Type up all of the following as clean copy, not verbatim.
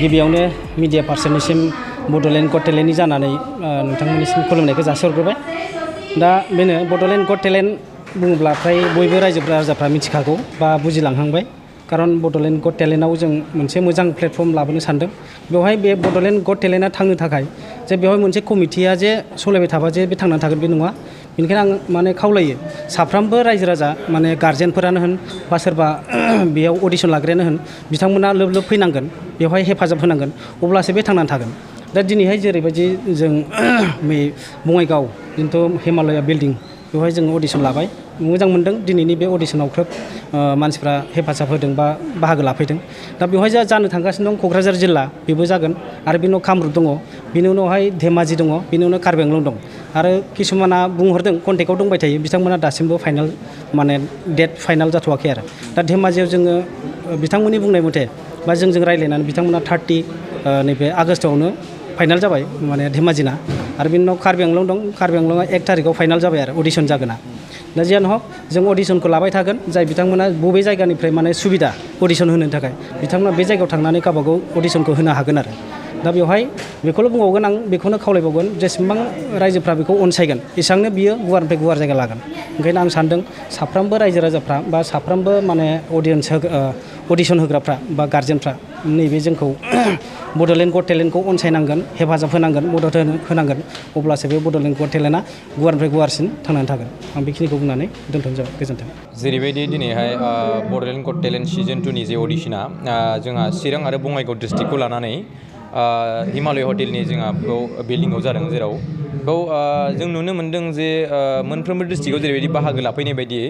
गिबियावनो मिडिया पार्सननिसिम बड'लेण्ड गट टेलेन्टनि जानानै नोंथांमोननिसिम खुलुमनायखौ जासिहरग्रोबाय। दा बेनो बड'लेण्ड गट टेलेन्ट बुङोब्ला फ्राय बयबो राजाफ्रा मिथिखागौ बा बुजिलांहांबाय। खारन बड'लेण्ड गट टेलेन्टआव जों मोनसे मोजां प्लेटफर्म लाबोनो सानदों। बेवहाय बे बड'लेण्ड गट टेलेन्टआ थांनो थाखाय जे बेवहाय मोनसे कमिटिया जे सलायबाय थाबा जे बे थांनानै थागोन बे नङा। बेनिखायनो आं माने खावलायो साफ्रोमबो रायजो राजा माने गार्जेनफोरानो होन बा सोरबा बेयाव अडिशन लाग्रायानो होन बिथांमोना लोब लोब फैनांगोन, बेवहाय हेफाजाब होनांगोन, अब्लासो बे थांनानै थागोन। दा दिनैहाय जेरैबायदि जों बङाइगाव जिथु हिमालया बिल्डिं बेवहाय जों अडिशन लाबाय, मोजां मोनदों। दिनैनि बे अडिशनाव खोब मानसिफ्रा हेफाजाब होदों बा बाहागो लाफैदों। दा बेवहाय जानो थांगासिनो दं क'क्राझार जिल्ला बेबो जागोन, आरो बिनि उनाव कामरुप दङ, बिनि उनावहाय धेमाजि दङ, बिनि उनाव कार्बि आंलं दं। आरो किसुमाना बुंहरदों कन्टेक्टआव दंबाय थायो, बिथांमोना दासिमबो फाइनाल माने डेट फाइनाल जाथ'वाखै आरो। दा धेमाजियाव जोङो बिथांमोननि बुंनाय मथे बा जोंजों रायज्लायनानै बिथांमोना 30 नैबे आगस्टआवनो फाइनाल जाबाय माने धेमाजिना। आरो बिनि उनाव कार्बि आंलं दं, कार्बि आंलंआ 1 थारिखआव फाइनाल जाबाय आरो अडिशन जागोना। दा जियानो हक जों अडिशनखौ लाबाय थागोन। जाय बिथांमोना बबे जायगानिफ्राय माने सुबिदा अडिशन होनो थाखाय बिथांमोना बे जायगायाव थांनानै गावबागाव अडिशनखौ होनो हागोन आरो। दा बेवहाय बेखौल' बुंबावगोन आं, बेखौनो खावलायबावगोन जेसेबां रायजोफ्रा बेखौ अनसायगोन एसेबांनो बियो गुवारनिफ्राय गुवार जायगा लागोन। ओंखायनो आं सानदों साफ्रोमबो रायजो राजाफ्रा बा साफ्रोमबो माने अडिशन होग्राफ्रा बा गार्जेनफ्रा नैबे जोंखौ बड'लेण्ड गट टेलेन्टखौ अनसायनांगोन, हेफाजाब होनांगोन, मदद होनांगोन, अब्लासो बे बड'लेण्ड गट टेलेन्टआ गुवारनिफ्राय गुवारसिन थांनानै थागोन। आं बेखिनिखौ बुंनानै दोनथ'नाय जाबाय। गोजोन्थों। जेरैबायदि दिनैहाय बड'लेण्ड गट टेलेन्ट सिजन 2नि जे अडिशना जोंहा चिरां आरो बङाइगाव डिस्ट्रिक्टखौ लानानै हिमालय हटेलनि जोंहा बेयाव बिल्डिंआव जादों, जेराव बेयाव जों नुनो मोन्दों जे मोनफ्रोमबो डिस्ट्रिक्टआव जेरैबायदि बाहागो लाफैनाय बायदियै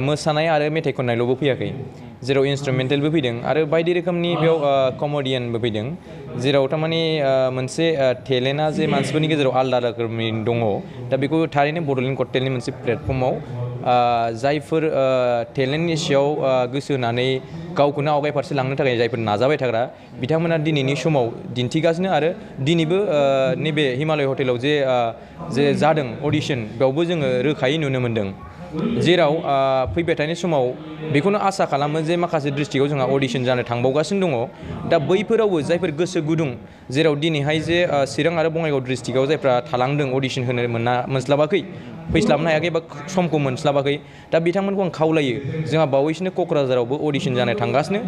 मोसानाय आरो मेथाइ खननायल'बो फैयाखै, जेराव इन्सट्रुमेन्टेलबो फैदों आरो बायदि रोखोमनि बेयाव कमेडियानबो फैदों। जेराव थारमाने मोनसे टेलेन्टआ जे मानसिफोरनि गेजेराव आलादा रोखोमनि दङ। दा बेखौ थारैनो बड'लेण्ड गट टेलेन्टनि मोनसे प्लेटफर्माव जायफोर टेलेन्टनि सायाव गोसो होनानै गावखौनो आवगायफारसे लांनो थाखाय जायफोर नाजाबाय थाग्रा बिथांमोना दिनैनि समाव दिन्थिगासिनो। आरो दिनैबो नैबे हिमालय हटेलाव जे जादों अडिशन, बेयावबो जोङो रोखायै नुनो मोन्दों। जेराव फैबाय थानाय समाव बेखौनो आसा खालामो जे माखासे डिस्ट्रिक्टआव जोंहा अडिशन जानो थांबावगासिनो दङ। दा बैफोरावबो जायफोर गोसो गुदुं, जेराव दिनैहाय जे चिरां आरो बङाइगाव डिस्ट्रिक्टआव जायफ्रा थालांदों अडिशन होनो मोनस्लाबाखै, फैस्लाबनो हायाखै बा समखौ मोनस्लाबाखै, दा बिथांमोनखौ आं खावलायो। जोंहा बावैसोनो क'क्राझाराव अडिशन जानो थांगासिनो,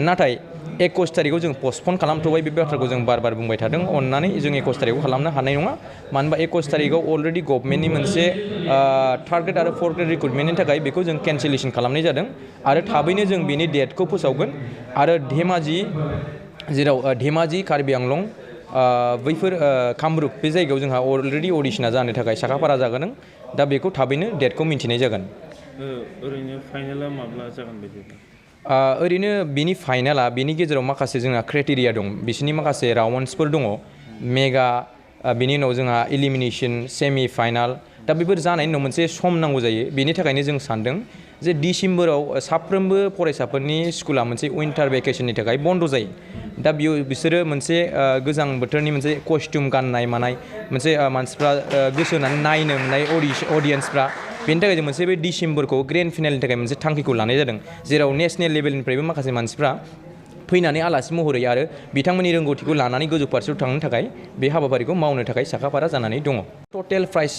नाथाय 21 थारिखआव जों पस्टपन खालामथ'बाय। बे बाथ्राखौ जों बार बार बुंबाय थादों। अननानै जों 21 थारिखआव खालामनो हानाय नङा। मानो होनबा 21 थारिखआव अलरेडि गभर्नमेन्टनि मोनसे 3rd ग्रेड आरो 4th ग्रेड रिक्रुटमेन्टनि थाखाय बेखौ जों केन्सेलेसन खालामनाय जादों। आरो थाबैनो जों बेनि डेटखौ फोसावगोन। आरो जेराव धेमाजि, कार्बि आंलं, बैफोर कामरुप बे जायगायाव जोंहा अलरेडि अडिशना जानो थाखाय साखाफारा जागोन। दा बेखौ थाबैनो डेटखौ मिन्थिनाय जागोन। ओरैनो फाइनाला माब्ला जागोन बायदि? ओरैनो बिनि फाइनाला बिनि गेजेराव माखासे जोंहा क्राइटेरिया दं, बिसोरनि माखासे राउन्ड्सफोर दङ। मेगा, बिनि उनाव जोंहा इलिमिनेसन, सेमि फाइनाल। दा बेफोर जानायनि उनाव मोनसे सम नांगौ जायो। बेनि थाखायनो जों सानदों जे डिसेम्बराव साफ्रोमबो फरायसाफोरनि स्कुला मोनसे उइन्टार भेकेसननि थाखाय बन्द' जायो। दा बिसोरो मोनसे गोजां बोथोरनि मोनसे कस्टिउम गाननाय मानाय मोनसे मानसिफ्रा गोसो होनानै नायनो मोननाय अडियेन्सफ्रा, बेनि थाखाय जों मोनसे बे डिसेम्बरखौ ग्रेन्ड फिनालनि थाखाय मोनसे थांखिखौ लानाय जादों। जेराव नेसनेल लेभेलनिफ्रायबो माखासे मानसिफ्रा फैनानै आलासि महरै आरो बिथांमोननि रोंगौथिखौ लानानै गोजौ फारसेयाव थांनो थाखाय बे हाबाफारिखौ मावनो थाखाय साखाफारा जानानै दङ। टटेल प्राइज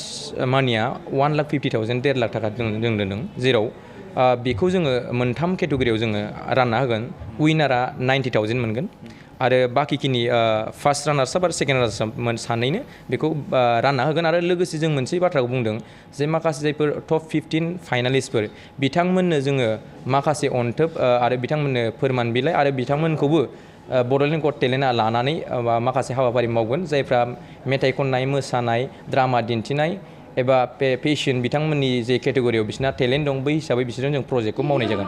मानिया 1,50,000 1.5 लाख थाखा जों दोनदों। जेराव बेखौ जोङो मोनथाम केटेगरियाव जोङो रानना होगोन। उइनारा 90,000 मोनगोन, आरो बाखिखिनि फार्स्ट रानार्सआप आरो सेकेन्ड रानार्सआप सानैनो बेखौ रानना होगोन। आरो लोगोसे जों मोनसे बाथ्राखौ बुंदों जे माखासे जायफोर टप 15 फाइनालिस्टफोर बिथांमोननो जोङो माखासे अनथोब आरो बिथांमोननो फोरमान बिलाइ आरो बिथांमोनखौबो बड'लेण्ड गट टेलेन्टआ लानानै माखासे हाबाफारि मावगोन। जायफ्रा मेथाइ खननाय, मोसानाय, ड्रामा दिन्थिनाय एबा फेशन बिथांमोननि जे केटेगरियाव बिसोरना टेलेन्ट दं, बै हिसाबै बिसोरजों जों प्रजेक्टखौ मावनाय जागोन।